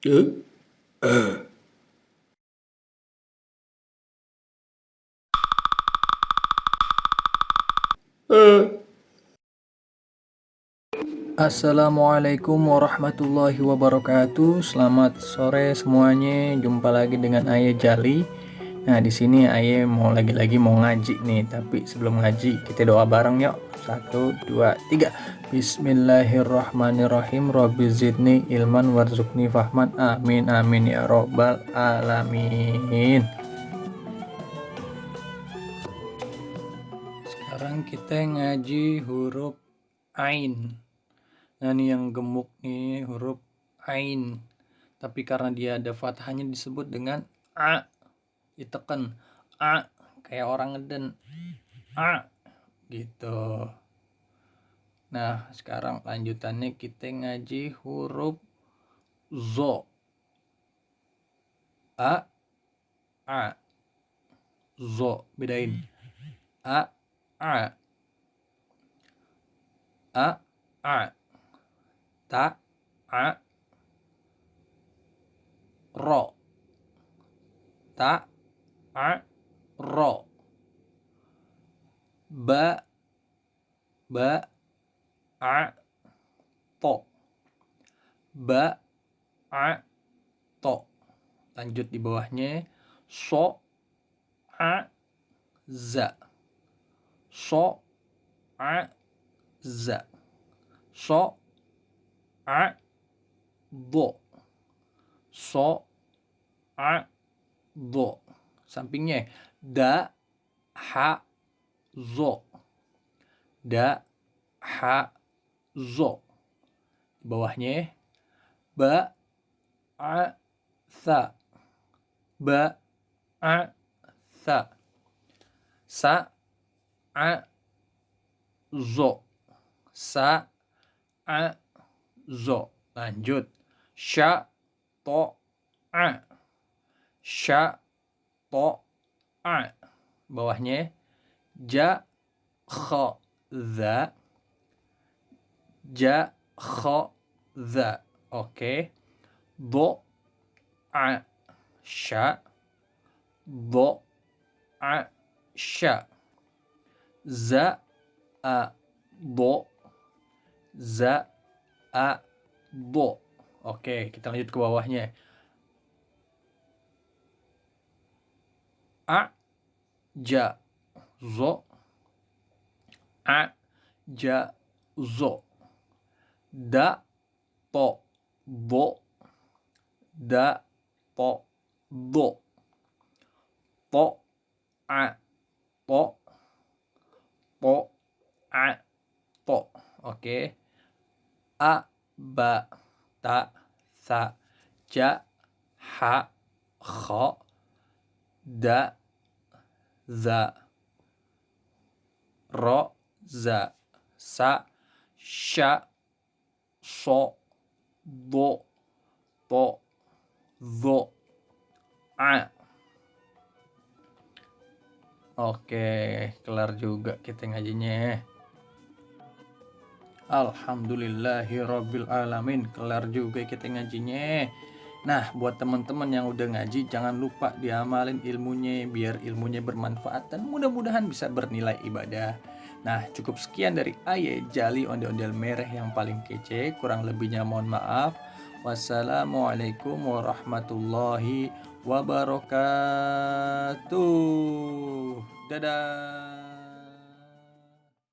Eh, eh. Assalamualaikum warahmatullahi wabarakatuh. Selamat sore semuanya. Jumpa lagi dengan Aye Jali. Nah, di sini Aye lagi-lagi mau ngaji nih, tapi sebelum ngaji kita doa bareng yuk. 1 2 3. Bismillahirrahmanirrahim. Rabbi zidni ilman warzuqni fahman. Amin amin ya robbal alamin. Sekarang kita ngaji huruf Ain. Nah, ini yang gemuk nih huruf Ain. Tapi karena dia ada fathahnya disebut dengan A. Ditekan A kayak orang ngeden. A gitu. Nah, sekarang lanjutannya kita ngaji huruf Zo. A A. Zo, bedain. A A. A A. Ta A. Ro. Ta A. Ro. Ba Ba A. To. Ba A. To. Lanjut di bawahnya. So A. Za. So A. Za. So A. Do. So A. Do. Sampingnya da ha zo. Da ha zo. Di bawahnya ba a sa. Ba a sa. Sa a zo. Sa a zo. Lanjut sya to a. Sya to a. Bawahnya ja kha za. Ja kha za. Oke. Do a sya. Do a sya. Za a do. Za a do. Oke, kita lanjut ke bawahnya. A ja zo. A ja zo. Da to do. Da to do. To a to. To a to. Oke. A ba ta sa ja ha kha da za ro za sa sya so do to zo a. Oke, kelar juga kita ngajinya. Alhamdulillahirabbil alamin. Kelar juga kita ngajinya. Nah, buat teman-teman yang udah ngaji, jangan lupa diamalin ilmunya biar ilmunya bermanfaat dan mudah-mudahan bisa bernilai ibadah. Nah, cukup sekian dari Aye Jali ondel-ondel merah yang paling kece. Kurang lebihnya mohon maaf. Wassalamualaikum warahmatullahi wabarakatuh. Dadah.